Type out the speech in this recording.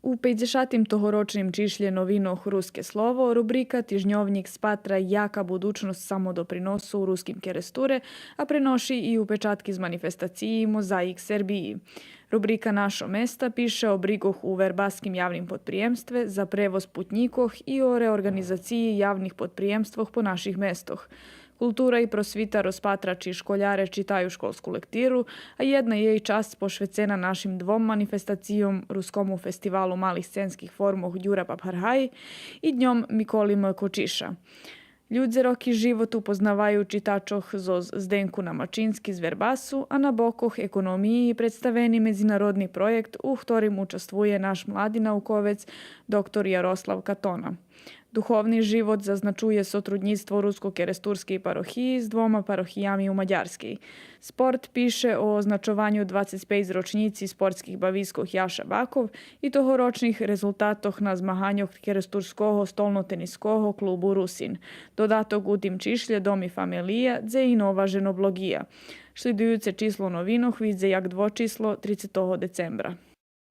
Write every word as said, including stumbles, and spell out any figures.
У пейдзешатим тогорочним чишлє новинох Руске слово рубрика Тижньовнїк спатра яка будучносц самодоприносу у Руским Керестуре, а приноши и упечатки з манифестациї Мозаїк Сербиї. Рубрика Нашо места пише о бригох у вербаским явним подприємстве за превоз путнїкох и о реорґанизациї явних подприємствох по наших местох. Култура и просвита розпатра чи школяре читаю школску лектиру, а єдна єй часц пошвецена нашим двом манифестацийом, Рускому фестивалу малих сценских формох Дюра Папгаргай и Дньом Миколи М. Кочиша. Людзе роки живот упознаваю читачох зоз Зденку Намачински з Вербасу, а на бокох економиї представени медзинародни проєкт у хторим участвує наш млади науковец доктор Ярослав Катона. Духовни живот зазначує сотруднїцтво Руско-керестурскей парохиї з двома парохиями у Мадярскей. Спорт пише о означованю двацец пейц рочнїци спортских бавискох Яша Баков и тогорочних резултатох на змаганьох Керестурского столнотениского клубу Русин. Додаток у тим чишлє Дом и фамелия, дзе и нова женоблоґия. Шлїдуюце число новинох видзе як двочисло трицетого децембра.